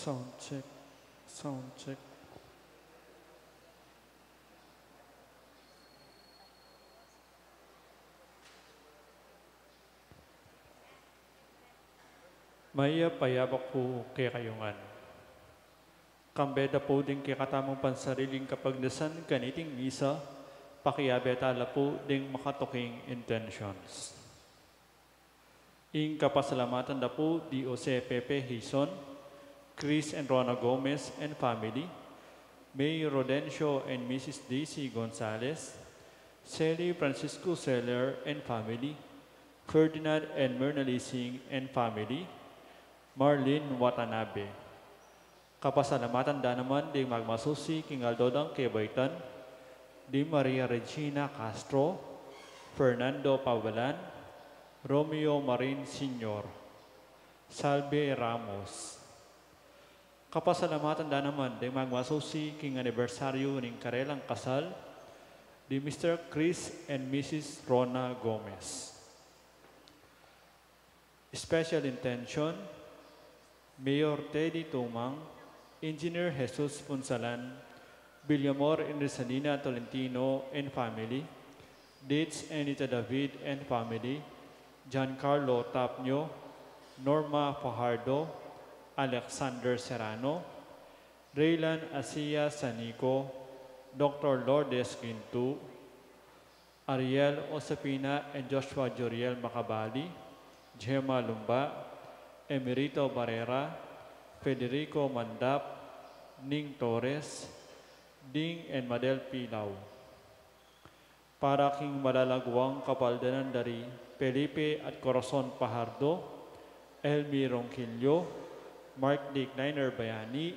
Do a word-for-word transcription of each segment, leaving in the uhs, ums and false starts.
Sound check. Sound check. Mayap a yabak pu kekayu ngan. Kambe da pu ding kekatamung pansariling kapagnasan kaniting misa, pakiabe ta la pu ding makatuking intentions. Ing kapasalamatan da pu di Jose Pepe Hizon, Chris and Rona Gomez and family, May Rodencio and Missus Daisy Gonzalez, Sally Francisco Seller and family, Ferdinand and Myrna Lising and family, Marlene Watanabe. Kapasalamatan da naman ding magmasusi king aldo dang kebaitan, di Maria Regina Castro, Fernando Pabalan, Romeo Marin Senior, Salve Ramos. Kapasalamatan da naman ding magmasusi king anibersaryu ning karelang kasal, di Mister Chris and Missus Rona Gomez. Special intention, Mayor Teddy Tumang, Engineer Jesus Punsalan, Villamor and Rosalina Tolentino and family, Dids and Nita David and family, Giancarlo Tapnio, Norma Fajardo, Alexander Serrano, Raylan Asia Sanico, Doctor Lourdes Gintu, Ariel Osapina and Joshua Joriel Macabali, Gemma Lumba, Emerito Barrera, Federico Mandap, Ning Torres, Ding and Madel Pilau. Para king malalaguang kapaldanan da ri Felipe at Corazon Fajardo, Elmi Ronquillo, Mark D. Kleiner Bayani,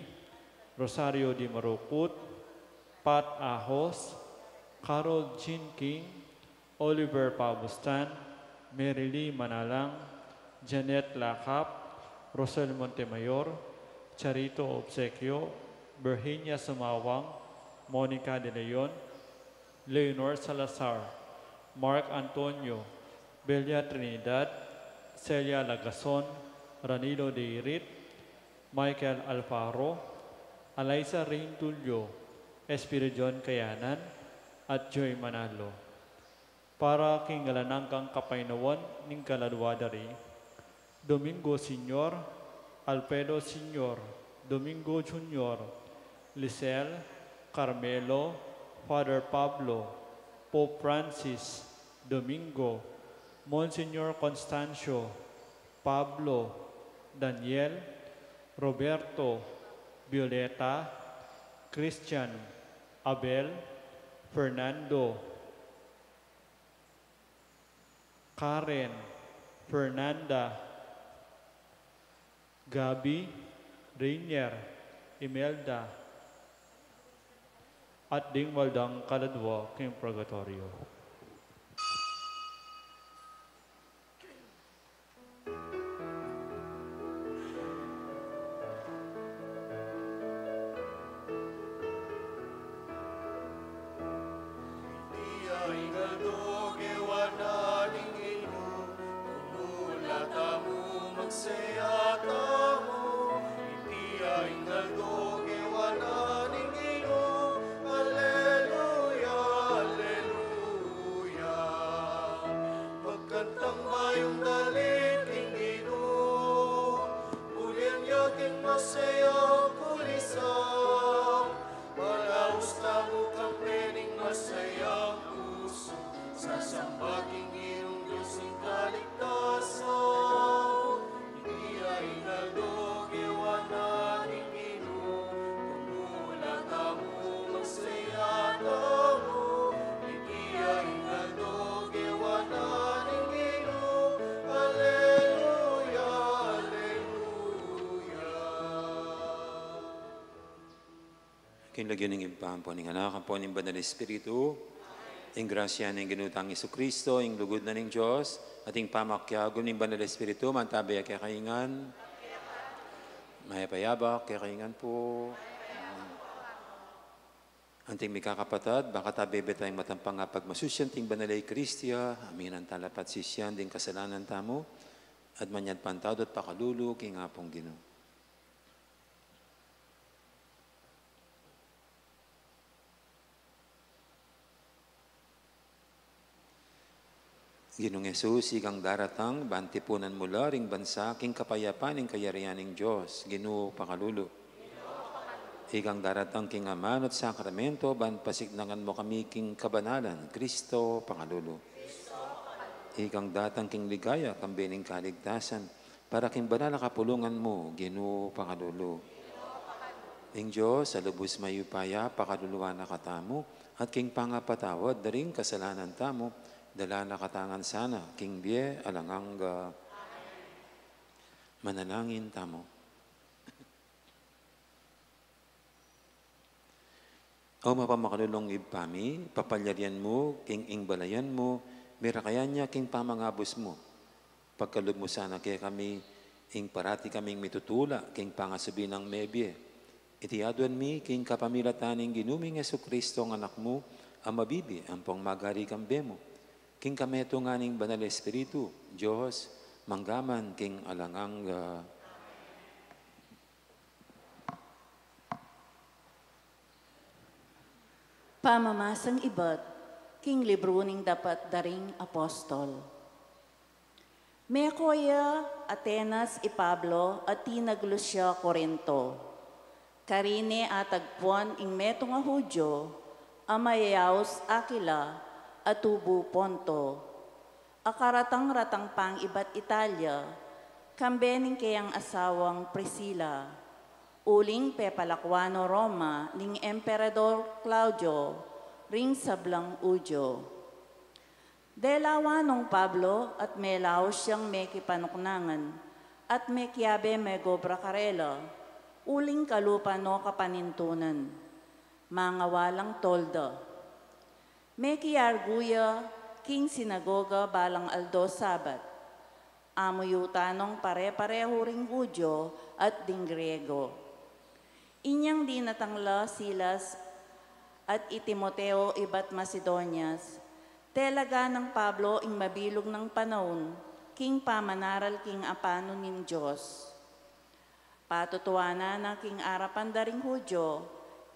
Rosario D. Marucut, Pat Ahos, Carol Jean King, Oliver Pabustan, Merily Manalang, Janet Lacap, Rosel Montemayor, Charito Obsequio, Virginia Sumawang, Monica De Leon, Leonor Salazar, Mark Antonio, Belia Trinidad, Celia Lagason, Ranilo Deirit, Michael Alfaro, Alaisa Reintulio, Espiridion Kayanan, at Joy Manalo. Para king alang anggang kapaynawan ning kaladua da ri Domingo Senior, Alfredo Senior, Domingo Junior, Lisel, Carmelo, Father Pablo, Pope Francis, Domingo, Monsignor Constancio, Pablo, Daniel, Roberto, Violeta, Christian, Abel, Fernando, Karen, Fernanda, Gabi, Rainier, Imelda, at ding waldang kaladua king purgatoryo. Iti ya ing aldo gewa na ning Ginu, tumula tamu, magsaya tamu. Iti ya ing aldo gewa na ning Ginu, aleluya, aleluya. Magkantang mayung dalit king Ginu, ulian ya king masayang kulisan. Malaus tamu kambe ning masayang pusu, sasamba king Ginung Dios ning kaligtasan. Iti ya ing aldo gewa na ning Ginu, tumula tamu, magsaya tamu. Iti ya ing aldo gewa na ning Ginu, aleluya, aleluya. King lagyu ning Ibpa, ampo ning Anak, ampo ning Banal Espiritu. Ing grasya ning Ginu tang Jesucristo, ing lugud na ning Dios, at ing pamakiagum ning Banal Espiritu, mantabi ya kekayu ngan. Mayap a yabak kekayu ngan pu. Anting mikakapatad, baka tabe be tayang matampang a pagmasusyan king Banal a Eukaristia, aminan tala pat sisian ding kasalanan tamu, at manyad pantawad at pakalulu king Apung Ginu. Ginung Jesus, ikang daratang ban tipunan mu la ring bansa king kapayapan ning kayarian ning Dios, Ginu, pakalulu. Ikang daratang king amanu at sakramento ban pasiknangan mu kami king kabanalan, Kristo, pakalulu. Ikang datang king ligaya kambe ning kaligtasan, para king banal a kapulungan mu, Ginu, pakalulu. Ing Dios a lubus mayupaya pakaluluan na katamu, at king pangapatawad da ring kasalanan tamu, dala na katamu ngan sana king bie alang angga. Manalangin tamu. O mapamakalulung Ibpa mi, papalyarian mu king ing balayan mu, mirakayan ya king pamangabus mu. Pagkalub mu sana kekami, ing parati kaming mitutula king pangasubi nang mebie. Iti aduan mi king kapamilatan ning Ginu ming Jesucristo, a Anak mu, a mabibie ampong magari kambe mu, king kametungan ning Banal Espiritu, Dios, mangga man king alang angga. Pamamasang ibat king libru ning Dapat da ring Apostol. Meko ya Atenas i Pablo at tinaglus ya Corinto. Karine atagpuan ing metung a Judio a mayayaus Aquila a tubu Ponto. Akaratang-ratang pang ibat Italia, kambe ning keyang asawang Priscila, uling pepalakuan no Roma ning Emperador Claudio ring sablang Judio. Delawan nong Pablo at melaus yang mekipanuknangan at mekiabe megobra karela, uling kalupa no kapanintunan. Mangawa lang tolda. Mekiargu ya king sinagoga balang aldo Sabat. Amuyutan nong pare-parehu ring Judio at ding Griego. Inyang dinatang la Silas at i Timoteo ibat Macedonias, telaga nang Pablo ing mabilug nang panaun king pamanaral king apanu ning Dios. Patutuanan na king arapan da ring Judio,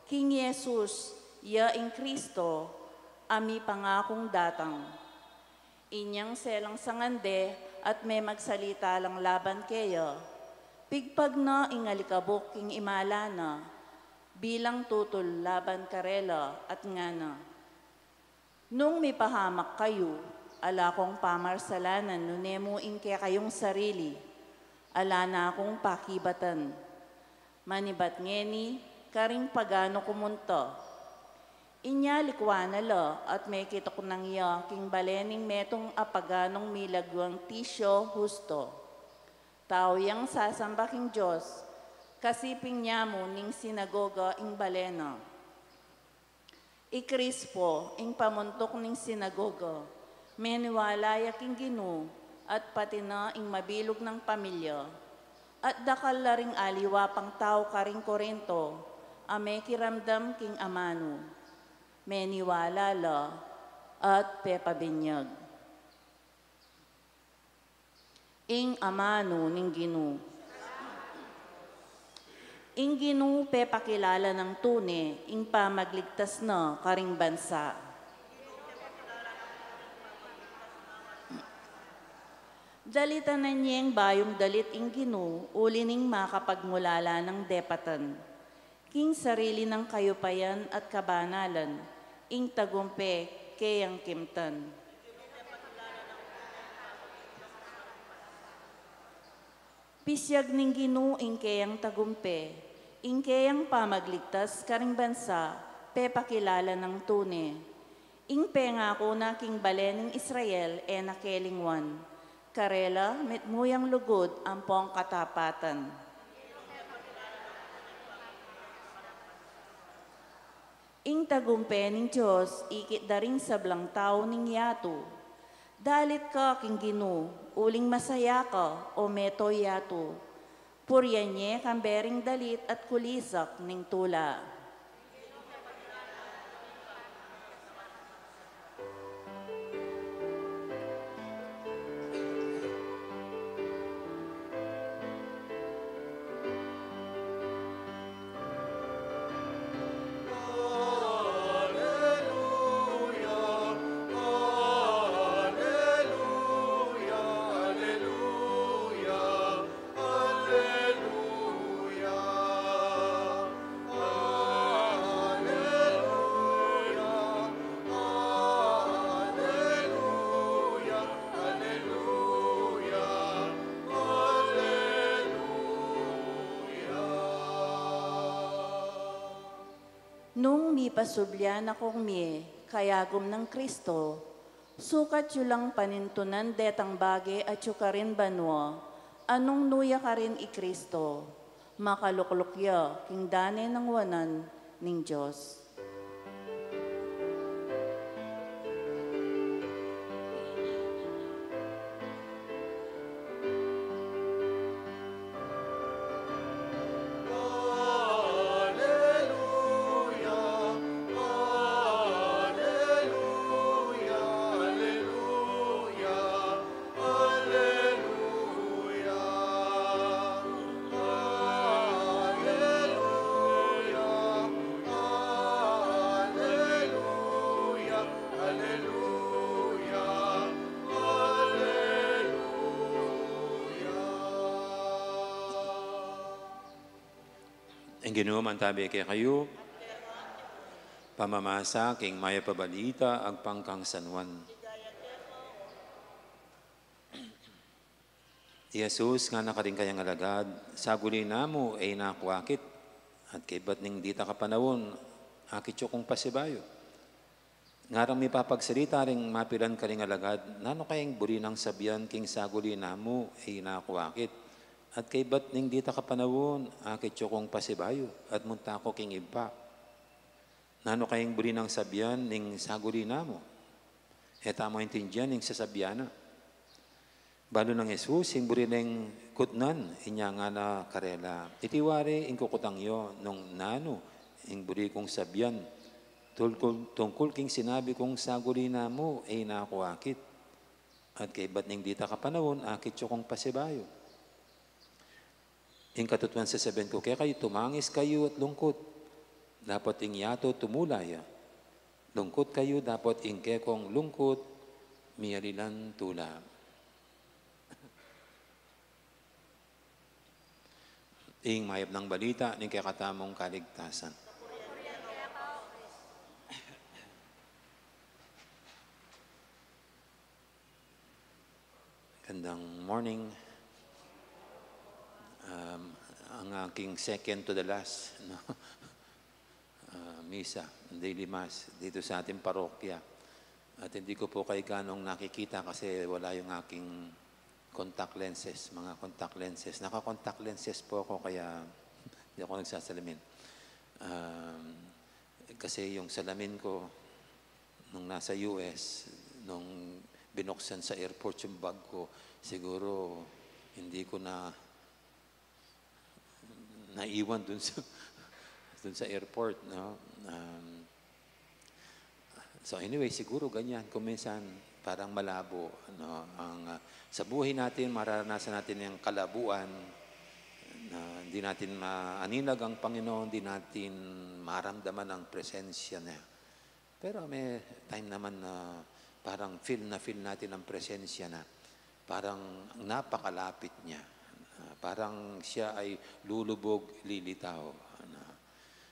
king Jesus, ya ing Kristo, a mipangakung datang. Inyang selang sangande at memagsalita lang laban keya, pigpag na ing alikabuk king imala na, bilang tutul laban karela at ngana, Nung mipahamak kayu, ala kong pamarsalanan nune mu ing kekayung sarili, ala na kung pakibatan. Manibat ngeni, karing pagano kumunta. Inya likuan na la at mekituknang ya king bale ning metung a paganong milaguang Tisio Justo. Tau yang sasamba king Dios, kasiping nyamu ning sinagoga ing bale na. I Crispo, ing pamuntuk ning sinagoga, meniwala ya king Ginu, at pati na ing mabilug nang pamilya, at dakal la ring aliwa pang tau karing Corinto, a mekiramdam king amanu. Meniwala la, at pepabinyag. Ing amanu ning Ginu. Ing Ginu pepakilala nang tune ing pamagligtas na karing bansa. Dalitanan yeng bayung dalit ing Ginu, uli ning makapagmulala nang depatan. King sarili nang kayupayan at kabanalan, ing tagumpe keyang kimtan. Pisyag ning Ginu ing keyang tagumpe, ing keyang pamagligtas karing bansa, pepakilala nang tune. Ing pengaku na king bale ning Israel e na kelingwan. Karela mitmu yang lugud ampong katapatan. Ing tagumpe ning Dios ikit da ring sablang tau ning yatu. Dalit ka king Ginu, uling masaya ka, o meto yatu. Purian ye kambe ring dalit at kulisak ning tula. ipasubli na kung mie kayagum nang Kristo, sukat yu lang panintunan detang bage atyu karin banua, a nung nu ya karin i Kristo, makalukluk ya king dane nang wanan ning Dios. Ing Ginu mantabi kekayu. Pamamasa king Mayap a Balita agpang kang San Juan. I Jesus ngana karing kayang alagad, "Saguli namu e na ku akit, at kaybat ning dita kapanaun, akit yu kung pasibayu." Ngarang mipapagsalita ring mapilan karing alagad, "Nanu kaya ing buri nang sabian king saguli namu e na ku akit, at kaybat ning dita kapanaun, akit yu kung pasibayu, at munta ku king Ibpa?" Nanu kaya ing buri nang sabian ning saguli namu? E tamu aintindian ing sasabian na. Balu nang Jesus ing buri neng kutnan, inya ngana karela, "Iti wari ing kukutang yu nung nanu ing buri kung sabian tungkul, tungkul king sinabi kung saguli namu e na ku akit, at kaybat ning dita kapanaun akit yu kung pasibayu." Ing katutuan sasabian ku kekayu, tumangis kayu at lungkut, dapot ing yatu tumula ya. Lungkut kayu, dapot ing kekong lungkut mialilan tula. Ing mayap nang balita ning kekatamung kaligtasan. Gandang morning. Um, ang aking second to the last, no? Ah, misa, daily mass, dito sa ating parokya. At hindi ko po kayo ganong nakikita kasi wala yung aking contact lenses, mga contact lenses. Naka-contact lenses po ako kaya hindi ako nagsasalamin. Um, kasi yung salamin ko, nung nasa U S, nung binuksan sa airport yung bag ko, siguro hindi ko na naiwan dun sa, dun sa airport, no? Um, so anyway, siguro ganyan, kung minsan parang malabo, no? Ang, ah, sa buhay natin, mararanasan natin yung kalabuan na hindi natin maaninag ang Panginoon, hindi natin maramdaman ang presensya niya. Pero may time naman na parang feel na feel natin ang presensya na. Parang napakalapit niya. Ah, parang siya ay lulubog, lilitaw. Ano.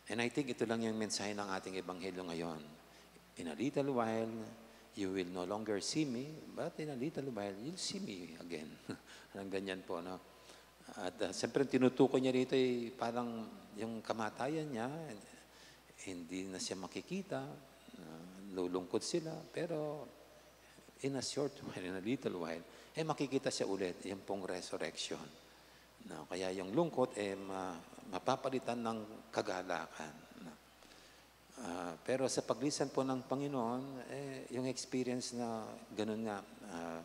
And I think ito lang yung mensahe ng ating ebanghelyo ngayon. "In a little while, you will no longer see me, but in a little while, you'll see me again." Parang ganyan po, no? At, ah, siyempre, ang tinutukoy niya rito ay parang yung kamatayan niya, hindi na siya makikita, ah, lulungkot sila, pero in a short while, in a little while, eh, makikita siya ulit, yung pong resurrection. No? Kaya yung lungkot, eh, ma-, mapapalitan ng kagalakan. No? Ah, pero sa paglisan po ng Panginoon, eh, yung experience na ganun nga, ah,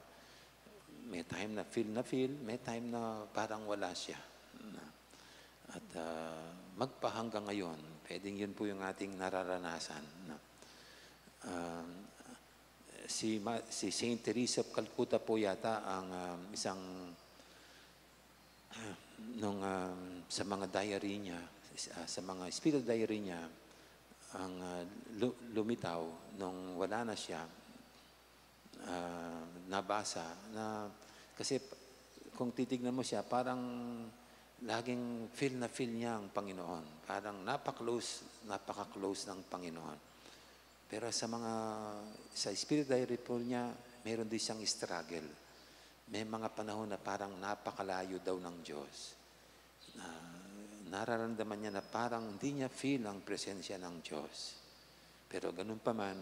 may time na feel na feel, may time na parang wala siya. At, ah, magpahanggang ngayon, pwedeng yun po yung ating nararanasan. Ah, si Ma-, si Saint Teresa of Calcutta po yata ang, ah, isang nung, um, sa mga diary niya, ah, sa mga spirit diary niya, ang, ah, lu-, lumitaw nung wala na siya, ah, nabasa na, kasi p-, kung titignan mo siya, parang laging feel na feel niya ang Panginoon. Parang napaka-close, napaka-close ng Panginoon. Pero sa mga, sa spirit diary po niya, meron din siyang struggle. May mga panahon na parang napakalayo daw ng Diyos. Na, nararamdaman niya na parang hindi niya feel ang presensya ng Diyos. Pero ganun pa man,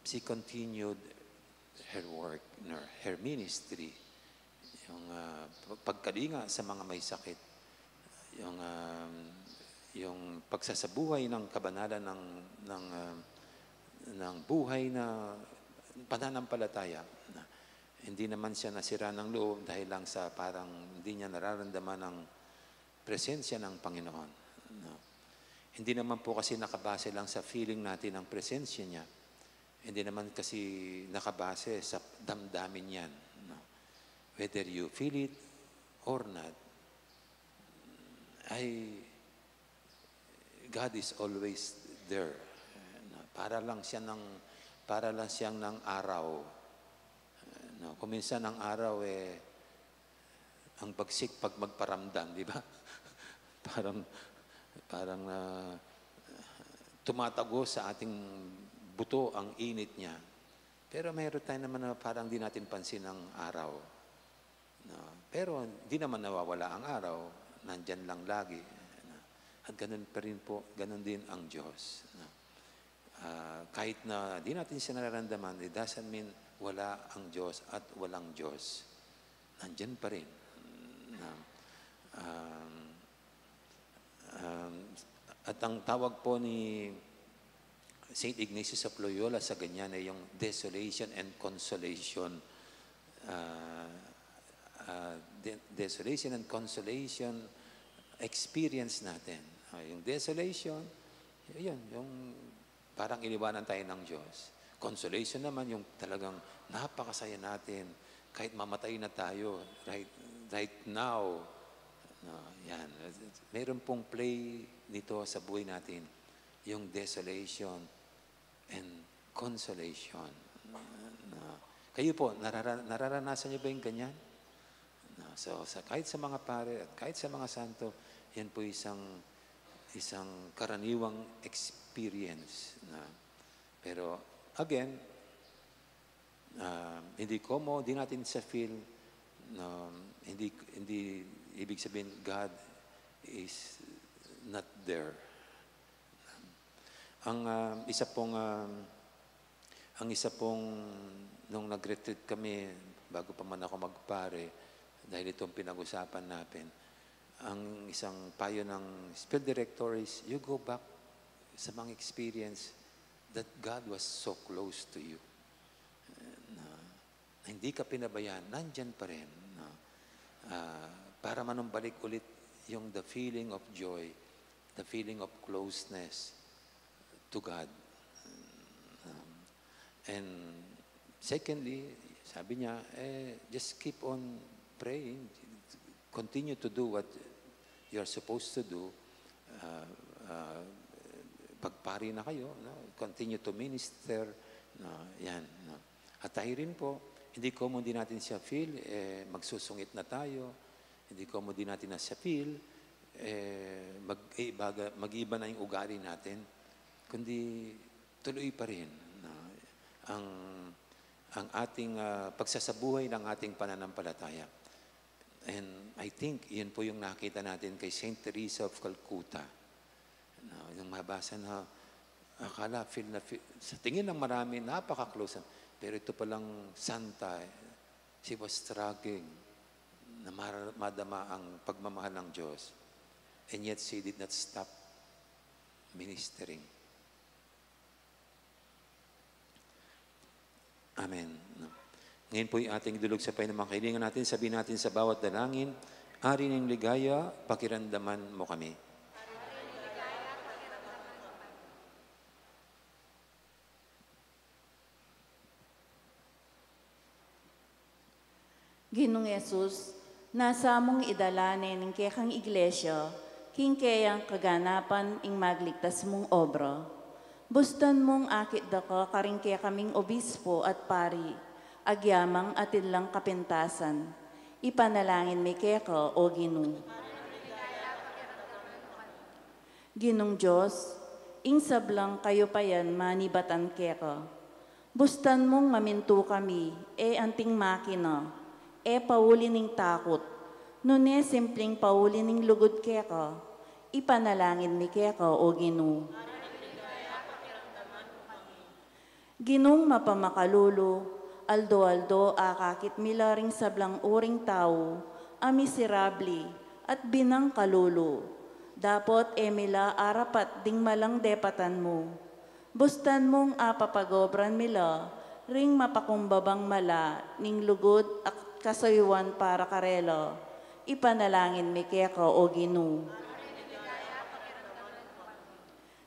she continued her work, her, her ministry. Yung, ah, p-, pagkalinga sa mga may sakit, yung, ah, yung pagsasabuhay ng kabanalan ng, ng, ah, ng buhay na pananampalataya. Na hindi naman siya nasira ng loob dahil lang sa parang hindi niya nararamdaman ang presensya ng Panginoon, no? Hindi naman po kasi nakabase lang sa feeling natin ang presensya niya. Hindi naman kasi nakabase sa damdamin yan, no? Whether you feel it or not, ay, God is always there. No? Para lang siya ng, para lang siyang ng araw. No? Kung minsan ang araw, eh, ang bagsik pag magparamdam, di ba? Parang, parang, ah, tumatago sa ating buto ang init niya. Pero mayroon tayo naman na parang di natin pansin ang araw. No? Pero di naman nawawala ang araw, nandyan lang lagi. No? At ganun pa rin po, ganun din ang Diyos. No? Ah, kahit na di natin siya nararamdaman, it doesn't mean wala ang Diyos at walang Diyos. Nandyan pa rin. Na, um, um, at ang tawag po ni Saint Ignatius of Loyola sa ganyan ay yung desolation and consolation. Ah, ah, de-, desolation and consolation experience natin. Ah, yung desolation, yun, yung parang iniwanan tayo ng Diyos. Consolation naman, yung talagang napakasaya natin. Kahit mamatay na tayo, right, right now, no, yan. Meron pong play nito sa buhay natin. Yung desolation and consolation. No. Kayo po, narara-, nararanasan niyo ba yung ganyan? No. So, sa, kahit sa mga pare at kahit sa mga santo, yan po isang, isang karaniwang experience. No. Pero, again, ah, hindi komo, di natin sa feel, no, hindi, hindi ibig sabihin God is not there. Ang, ah, isa pong, ah, ang isa pong, nung nag-retreat kami, bago pa man ako magpare, dahil itong pinag-usapan natin, ang isang payo ng field director is, you go back sa mga experience that God was so close to you. Na, na hindi ka pinabayaan, nandyan pa rin. No? Ah, para manumbalik ulit yung the feeling of joy, the feeling of closeness to God. Um, and secondly, sabi niya, eh, just keep on praying. Continue to do what you're supposed to do. Ah, ah, pagpari na kayo, no? Continue to minister. No? Yan. No? At tayo rin po, hindi komo di natin siya feel, eh, magsusungit na tayo. Hindi komo di natin na siya feel, eh, mag-iiba, mag-iiba na yung ugali natin. Kundi tuloy pa rin, no, ang, ang ating, ah, pagsasabuhay ng ating pananampalataya. And I think, yun po yung nakita natin kay Saint Teresa of Calcutta. No, yung mabasa na, akala, feel na feel, sa tingin ng marami, napaka-close. Pero ito palang santa, she was struggling na mar-, madama ang pagmamahal ng Diyos. And yet, she did not stop ministering. Amen. Ngayon po'y ating idulog sa Panginoon, mga kaibigan natin, sabihin natin sa bawat dalangin, "Ari ng ligaya, pakiramdaman mo kami." Ginung Jesus, nasa mung idala ne ning kekang iglesia, king keyang kaganapan ing magligtas mung obra. Bustan mung akit da ka karing kekaming obispo at pari, agyamang atin lang kapintasan. Ipanalangin mi keka, O Ginu. Ginung Dios, ing sablang kayupayan manibatan keka. Bustan mung mamintu kami, e anting makina, e pauli ning takut, nune simpling pauli ning lugud keka, ipanalangin mi keka, O Ginu. Ginung mapamakalulu, aldo-aldo akakit mi la ring sablang uring tau a miserable at binangkalulu. Dapot e mi la arapat ding malang depatan mu. Bustan mung apapagobran mi la ring mapakumbabang mala ning lugud at kasuyuan para karela. Ipanalangin mi keka, O Ginu.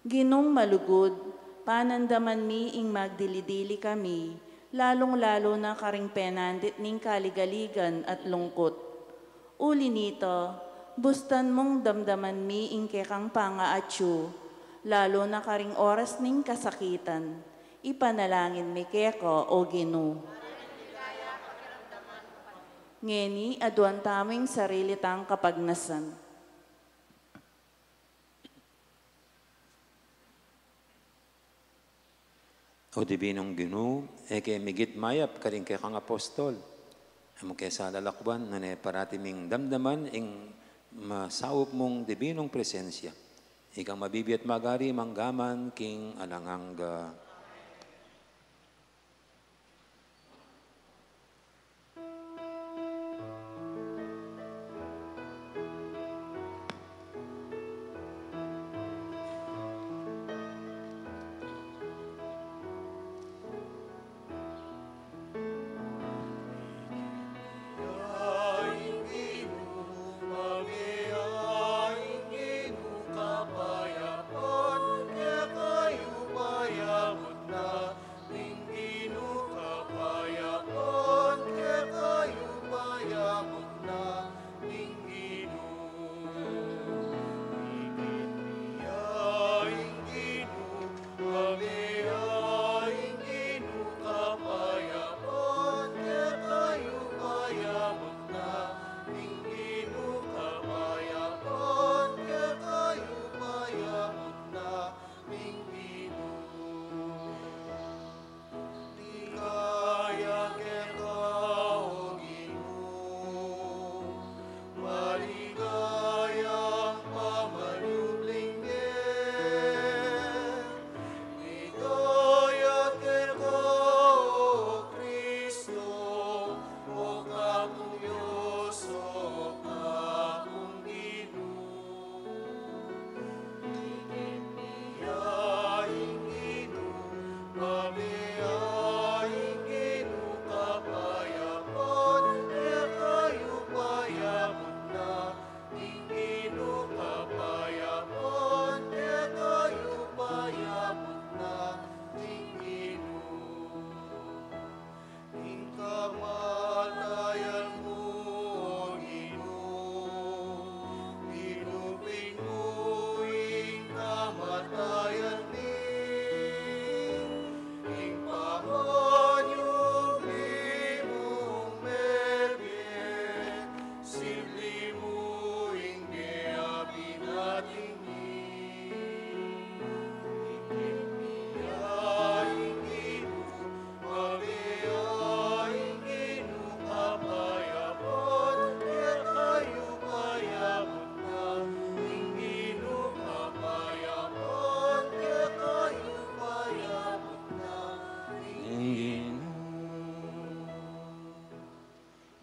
Ginung malugud, panandaman mi ing magdili-dili kami, lalung-lalu na karing penandit ning kaligaligan at lungkut. Uli nita, bustan mung damdaman mi ing kekang pangaatyu, lalu na karing oras ning kasakitan. Ipanalangin mi keka, O Ginu. Ngeni, aduan tamu ing sarili tang kapagnasan. O Dibinung Ginu, e ke migit mayap karing kekang apostol, e mu ke salalakwan, nune parati ming damdaman ing masaup mung dibinung presensya. Ikang mabibie at magari manggaman king alang angga. Ning Ginu kapayapan kekayu, payabut na ning Ginu. Ikit mi ya ing Ginu, pabie ya ing Ginu, kapayapan kekayu, payabut na ning Ginu, kapayapan kekayu, payabut na ning Ginu. Ligaya keka, O Ginu, maligayang pamanyubling bie. Ligaya keka, O Kristo, o kakung Dios, o kakung Ginu. Ikit mi ya ing Ginu, pabie ya ing Ginu, kapayapan kekayu, payabut na ning Ginu, kapayapan kekayu, payabut na ning Ginu. Ing kamatayan mu, O Ginu, tinupin mu ing kamatayan mi. Ing pamanyubli mung mebie, sibli mu ing mie a binating mi. Ikit mi ya ing Ginu, pabie ya ing Ginu, kapayapan kekayu, payabut na ning Ginu, kapayapan kekayu, payabut na ning Ginu.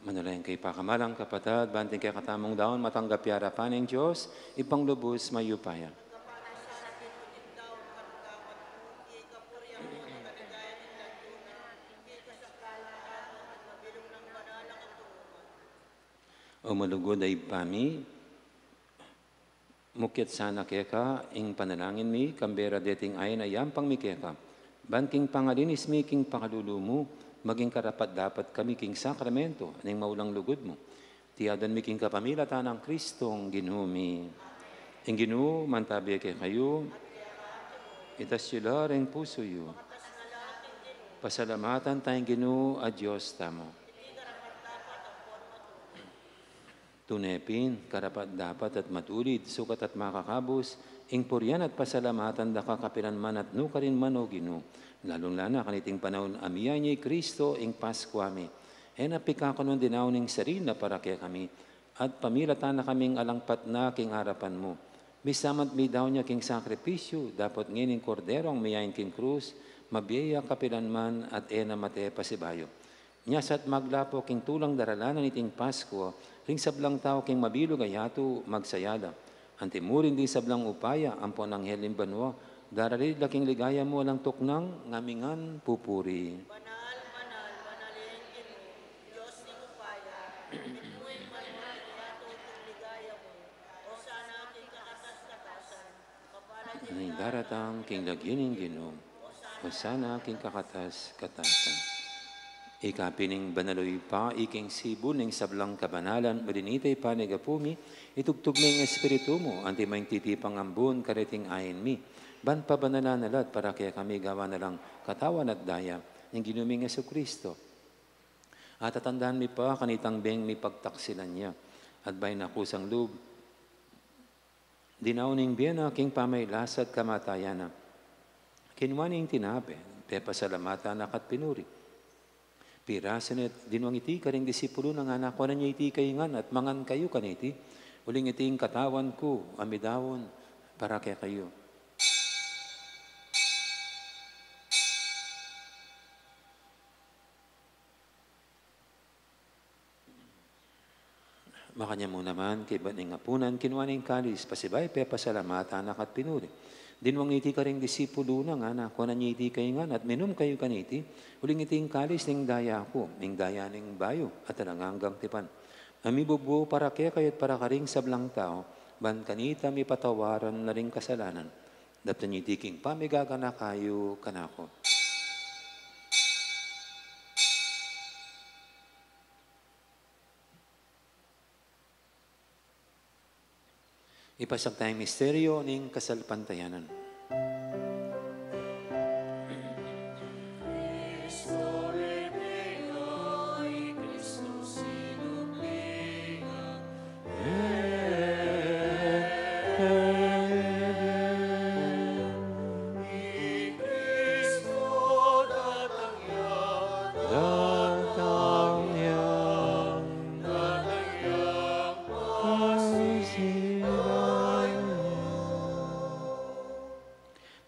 Manalangin kayu, pakamalan kung kapatad, ban ing kekatamung daun matanggap ya arapan ning Dios, Ibpang lubus mayupaya. O malugud a Ibpa mi, mukyat sana keka ing panalangin mi, kambe ra deting ain a yampang mi keka, ban king pangalinis mi king pakalulu mu, maging karapat-dapat kami king sakramento ning maulang lugud mu. Iti aduan mi king kapamilatan nang Kristong Ginu mi. Ing Ginu mantabi kekayu. Itas yu la ring pusu yu. Pasalamatan taya ing Ginu a Dios tamu. Tune pin, karapat-dapat at matulid, sukat at makakabus, ing purian at pasalamatan da ka kapilan man at nukarin man, O Ginu, lalung-lala na kaniting panaun a mie ya i Kristo ing Paskua mi. E na pikakanun dinaun ing sarili na para kekami, at pamilatan na kaming alang patna king arapan mu. Misamat midaun ya king sakripisyu, dapot ngening Korderong miyain king krus, mabie ya kapilan man at e na mate pasibayu. Nya sa't maglapo king tulang daralanan iting Paskua, ring sablang tau king mabilug a yatu magsaya la. Anti mu rin ding sablang upaya, ampon anghel ning banua, daralit la king ligaya mu alang tuknang, ngamingan pupuri. Banal, banal, banal ing Ginu, Dios ning upaya, mitmu ing banua at yatu king ligaya mu. Osana king kakatas-katasan. Ning daratang king lagyu ning Ginu. Osana king kakatas-katasan. Ika pin ing banal, o Ibpa, iking sibul ning sablang kabanalan, uli nita, Ibpa, ning gapu mi, itubtub me ing Espiritu mu, anti maintiti pang ambun kareting ain mi. Ban pabanalan na la at para kekami gawan na lang katawan at daya ning Ginu ming Jesucristo. At tatandaan mi pa kanitang beng mipagtaksilan ya, at bayu na kusang lub, dinaun ing bie na king pamagkasakit at kamatayan na. Kinua ne ing tinape, pepasalamatan na ka't pinuri. Pirasu ne, dinwang iti karing disipulu na, ngana, kuanan ye iti kayu ngan at mangan kayu kaniti, uling iti ing katawan ku a midaun para kekayu. Makanyan mu naman, kaybat ning apunan, kinua ne ing kalis, pasibayu pepasalamatan na ka't pinuri. Dinwang iti karing disipulu na, ngana, kuanan ye iti kayu ngan at minum kayu kaniti, uling iti ing kalis ning daya ku, ing daya ning bayu at alang anggang tipan, a mibubu para kekayu at para karing sablang tau, ban kanita mipatawaran la ring kasalanan. Daptan ye iti king pamigaganaka yu kanaku. Ipasiag taya ing misteryu ning kasalpantayanan.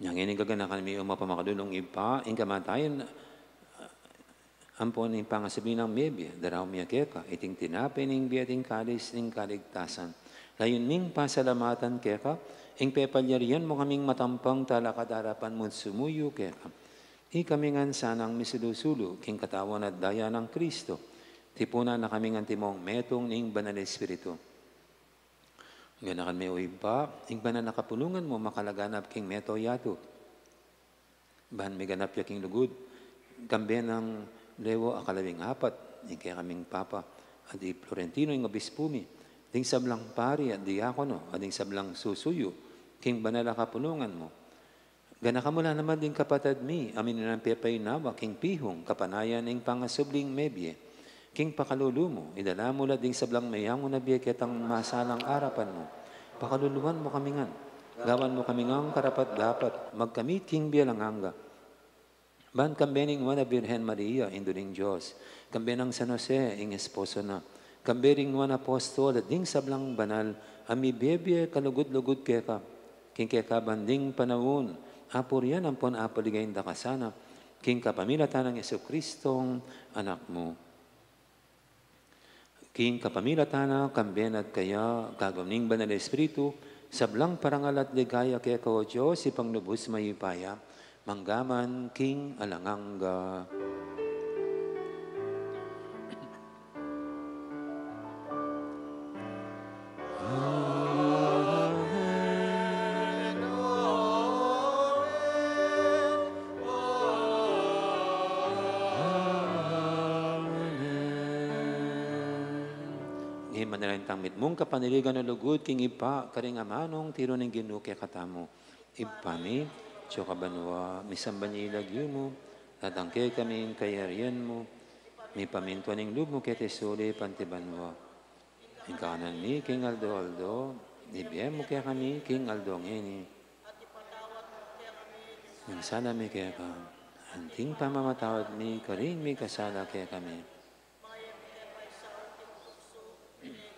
Nangini gaganakan mi, o mapamakalulung Ibpa, ing kamatayan ampon ing pangasubli nang mebie, daraun mi ya keka iting tinape ning bie at ing kalis ning kaligtasan. Layun ming pasalamatan keka ing pepalyarian mu kaming matampang talakad king arapan mu at sumuyu keka. Ikami ngan sanang misulu-sulu king katawan at daya nang Kristo. Tipunan na kaming antimong metung ning Banal Espiritu. Ganakan me, o Ibpa, ing banal a kapulungan mu makalaganap king mabilug a yatu. Ban miganap ya king lugud, kambe nang Leo a kalawing apat, ing kekaming Papa, at i Florentino ing obispu mi, ding sablang pari at diakono, at ding sablang susuyu king banal a kapulungan mu. Ganakan mu la naman ding kapatad mi a mininang pepainawa king pihung kapanayan ning pangasubling mebie. King pakalulu mu, idala mu la ding sablang meyangu na bie ketang masalang arapan mu. Pakaluluan mu kami ngan. Gawan mu kami ngan karapat-dapat magkamit king bie alang angga. Ban kambe ning Nuan a Birhen Maria, Indu ning Dios, kambe nang San Jose, ing esposo na, kambe ring nuan a apostol, at ding sablang banal a mibie-bie kalugud-lugud keka, king keka ban ding panaun apurian ampon apaligayan da ka sana, king kapamilatan nang Jesucristong Anak mu. King kapamilatan na, kambe na at kaya, kagum ning Banal a Espiritu, sablang parangal at ligaya keka, o Dios, Ibpang lubus mayupaya, mangga man king alang angga. Amen. Amen. Amen. Ngeni manalangin tang mitmung kapanaligan a lugud king Ibpa, karing amanung tiru ning Ginu kekatamu. Ibpa mi, atsu ka banua, misamban ya ing lagyu mu, datang kekami ing kayarian mu, mipamintuan ing lub mu keti sulip anti banua. Ing kakanan mi king aldo-aldo, ibie mu kekami king aldo ngeni. Ing sala mi keka, anti ing pamamatawad mi karing mikasala kekami.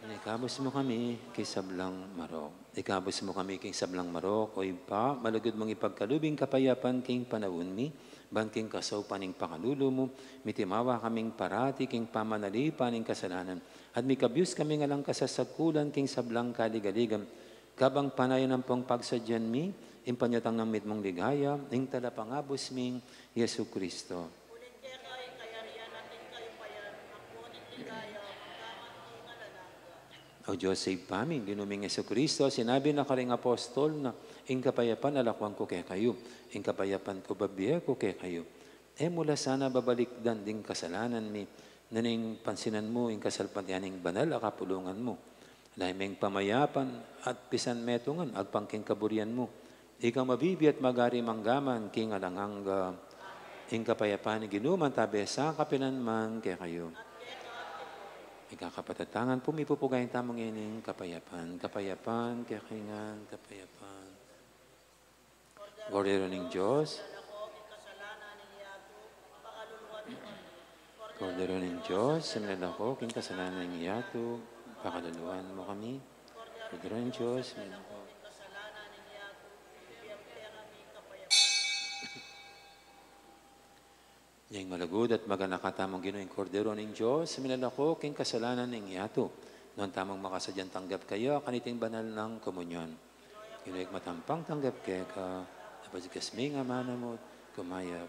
Ikabus mu kami king sablang marok. Ikabus mu kami king sablang marok, O Ibpa, malugud mung ipagkalub ing kapayapan king panaun mi, ban king kasaupan ning pakalulu mu, mitimawa kaming parati king pamanalipan ning kasalanan, at mikabus kaming alang kasasagkulan king sablang kaligaligan, kabang panayan ampong pagsadyan mi ing panyatang nang mitmung ligaya, ing talapangabus ming Jesucristo. Ulit keka ing kayarian at ing kayupayan, ampon ing ligaya, mangga man king alang angga. O Dios Ibpa mi, Ginu ming Jesucristo, sinabi na karing apostol na, "Ing kapayapan lakuan ku kekayu, ing kapayapan ku bibie ku kekayu." E mu la sana babalikdan ding kasalanan mi, nune pansinan mu ing kasalpantayanan ning banal a kapulungan mu. Lalu meng pamayapan at pisanmetungan agpang king kaburian mu. Ika mabibie at magari mangga man king alang angga. Ing kapayapan ning Ginu mantabe sa kapilan man kekayu. Ika kapatatangan pu mi, pupugayan tamu ngening kapayapan. Kapayapan kekayu ngan, kapayapan. Kordero ning Dios. Kordero ning Dios, a milalako king kasalanan ning yatu, pakaluluan mu kami. Kordero ning Dios, a milalako. Ing malugud at maganaka tamung Ginu, ing Kordero ning Dios, a milalako king kasalanan ning yatu. Nuan tamung makasadyang tanggap kaya kaniting banal nang komunyon. Ginu, ika matampang tanggap keka, apagikas mi ing amanamut, kumayap.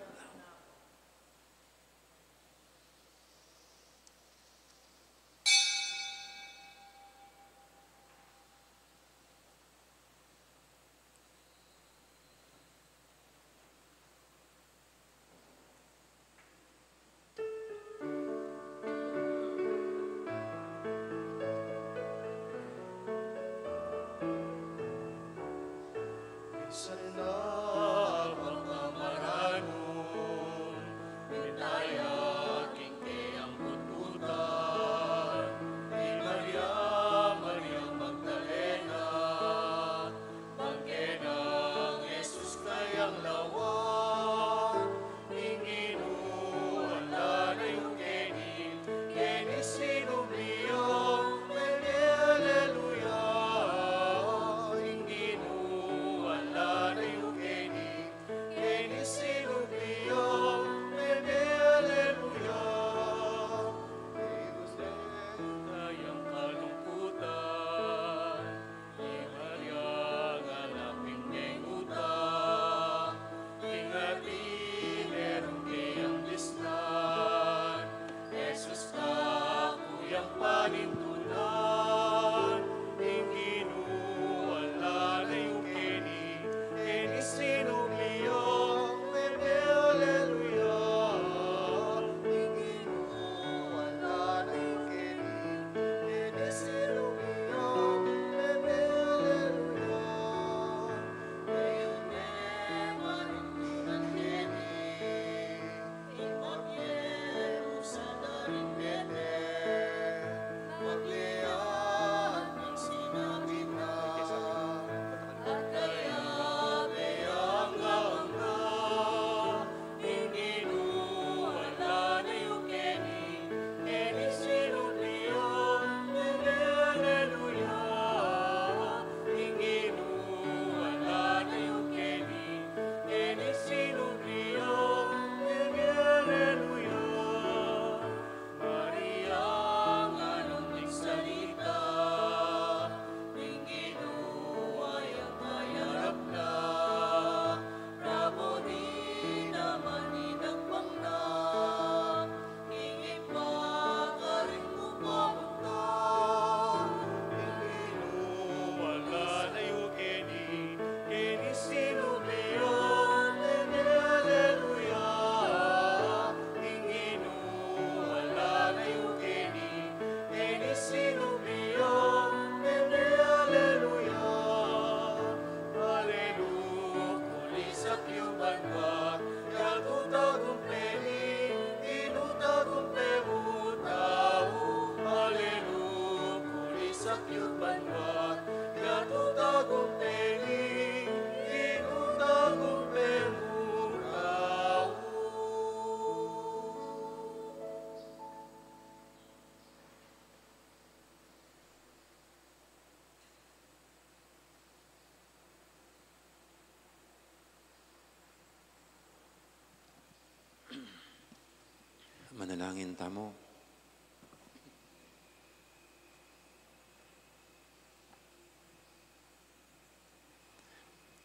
Langin tamu.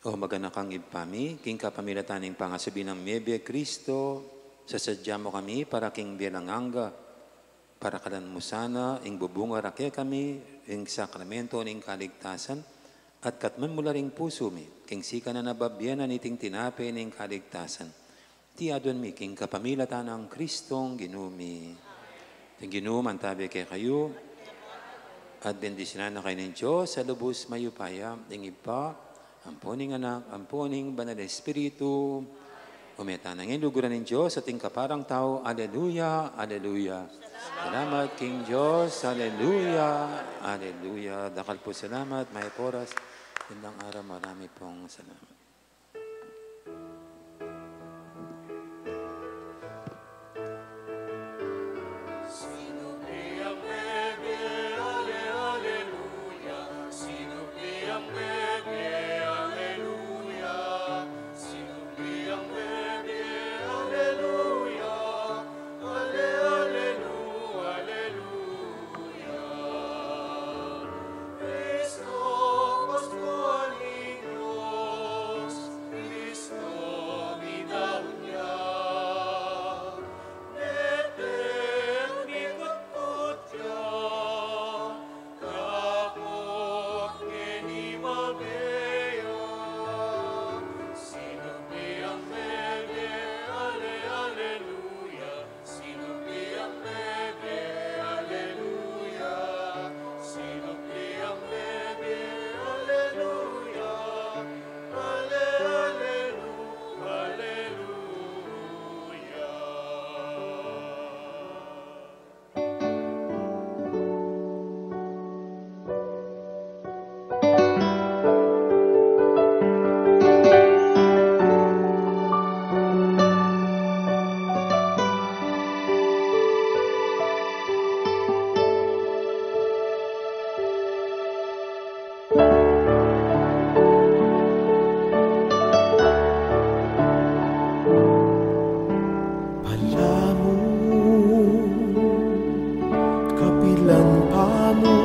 O maganakang Ibpa mi, king kapamilatan ning pangasubli nang mebie Kristo, sasadya mu kami para king bie alang angga. Parakalan mu sana ing bubunga ra kekami, ing sakramento ning kaligtasan, at katman mu la ring pusu mi, king sikanan a babie na niting tinape ning kaligtasan. Iti aduan mi king kapamilatan nang Kristong Ginu mi. Ing Ginu mantabe kekayu, at bendisyunan na kayu ning Dios a lubus mayupaya, ing Ibpa, ampo ning Anak, ampo ning Banal a Espiritu. Ume tana ngeni king lugud ning Dios at ing kaparang tau. Aleluya, aleluya. Salamat king Dios. Aleluya, aleluya. Dakal pung salamat, mayap a oras. Magandang araw, marami pong salamat. Palamu, kapilan pamu,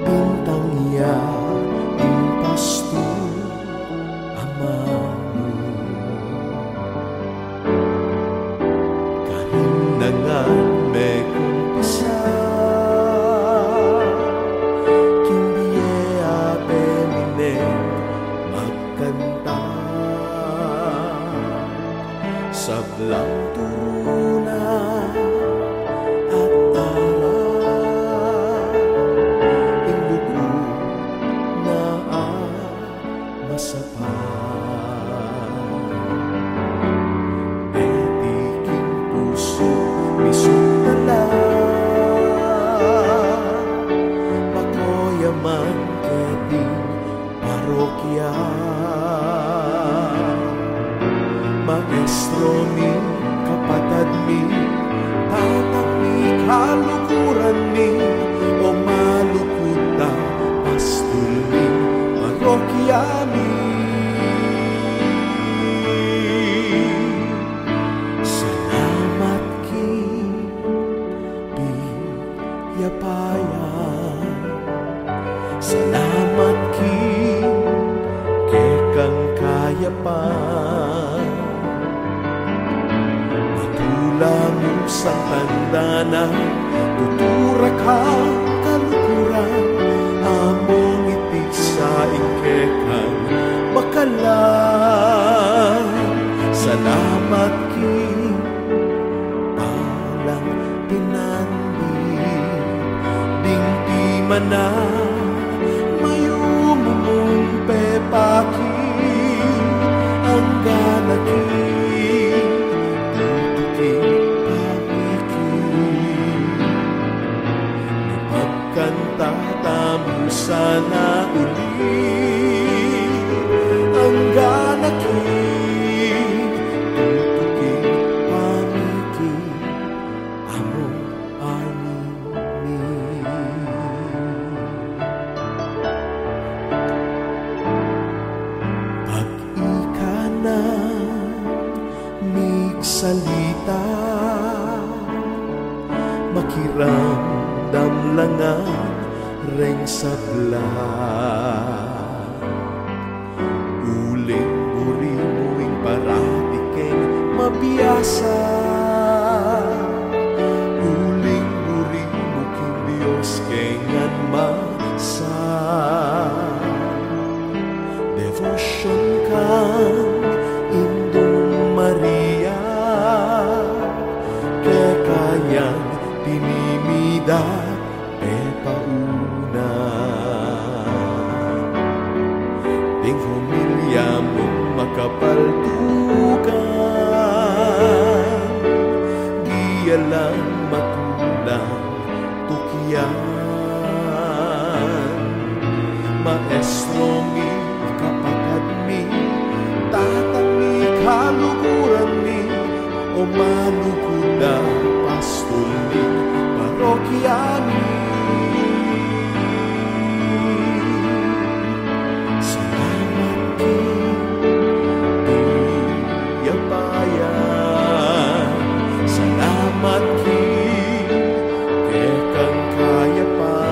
bintang ya ing pastul a mamu. Karin na ngan mekumpisa king bie a pemine magkanta. Sablang turu na at aral, ing lugud na a masapat. Deti king pusu mi sutala, makoya man keti parokya. Maestro mi, kapatad mi, tatang mi, kaluguran mi, o malukud a pastul ning parokya mi. Salamat king piyapayan. Salamat king kekang kayapan. Matula mu sang tanda na, tuturak ang kaluguran, among itigsa ing kekang makalan. Salamat king palang pinandi, ding pimana, mayumu mung pepaki, angga na king tutuki pamiki. Ipagkanta tamu sana uli, angga na king tutuki pamiki. Among arni mi. Pag ika na migsalita, Kiramdam la ngan reng sabla, uling buri mu ing parati keng mabiasa, uling buri mu king Dios keng ngan masa. Devotion kang Indung Maria, keka yang tinimidat pepauna. Ding homilya mung makapaldugan, dialang matulang tukyan. Maestro mi, kapatad mi, tata mi, kaluguran mi, o manukud a pastul mi, parokya mi. Salamat king piapayan, salamat king kekang kayapan.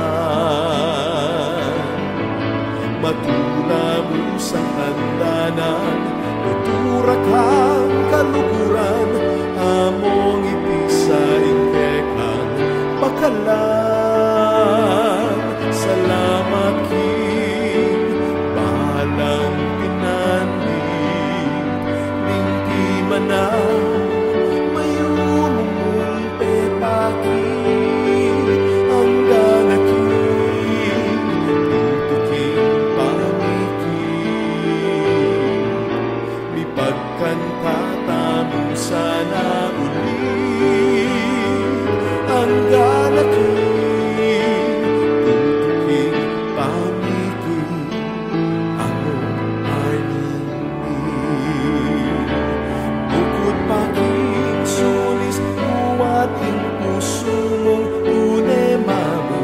Matula mu sang tandanan, tuturak kang kaluguran, among ipisa ing kekang bakalan. Salamat king balang pinandi, ning pimana mayumung pepakit, angga na king tutuking pamikit. Mipagkanta tamu sana uli, angga na king tutuking pamikit. Among arnini, bukud pa king sulis mu at ing pusu mung tune mamu,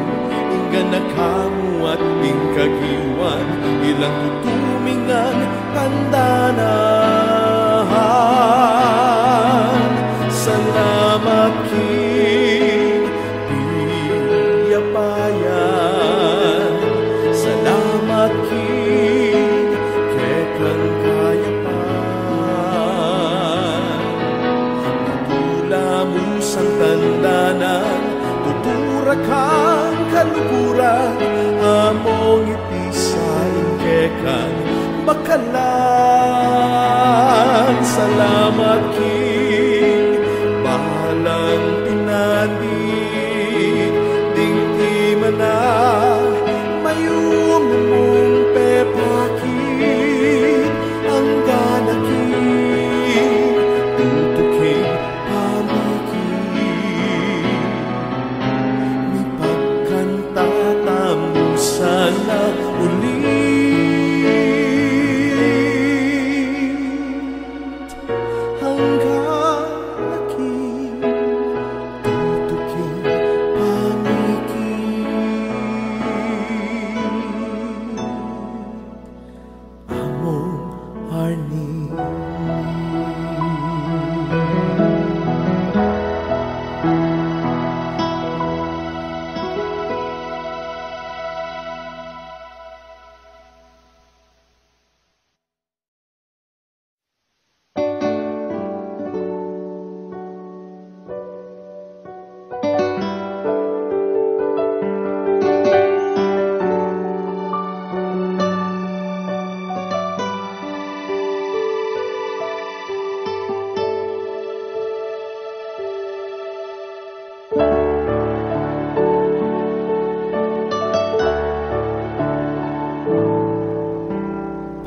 ing ganaka mu at ing kagiwan, ilang tutumingan tandanan. Salamat king piapayan, salamat king kekang kayapan. Matula mu sang tandanan, tuturak kang kaluguran, among ipisa ing kekang bakalan. Salamat king balang pinandi, ding pimana mayumung pepakit, angga na king tutuking pamikit. Mipagkanta tamu sana uli, angga na king tutuking pamikit. Among arnini.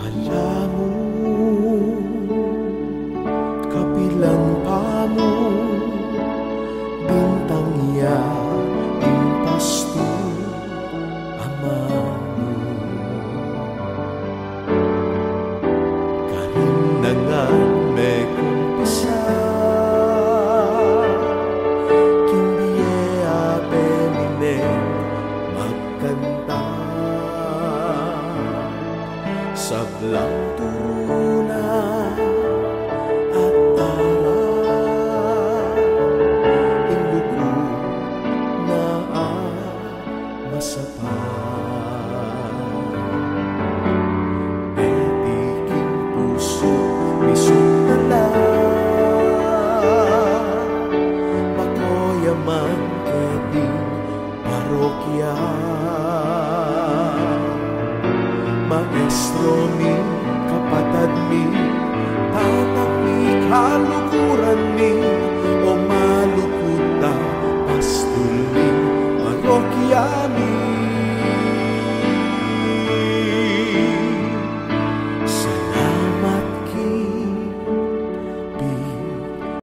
Palamu, kapilan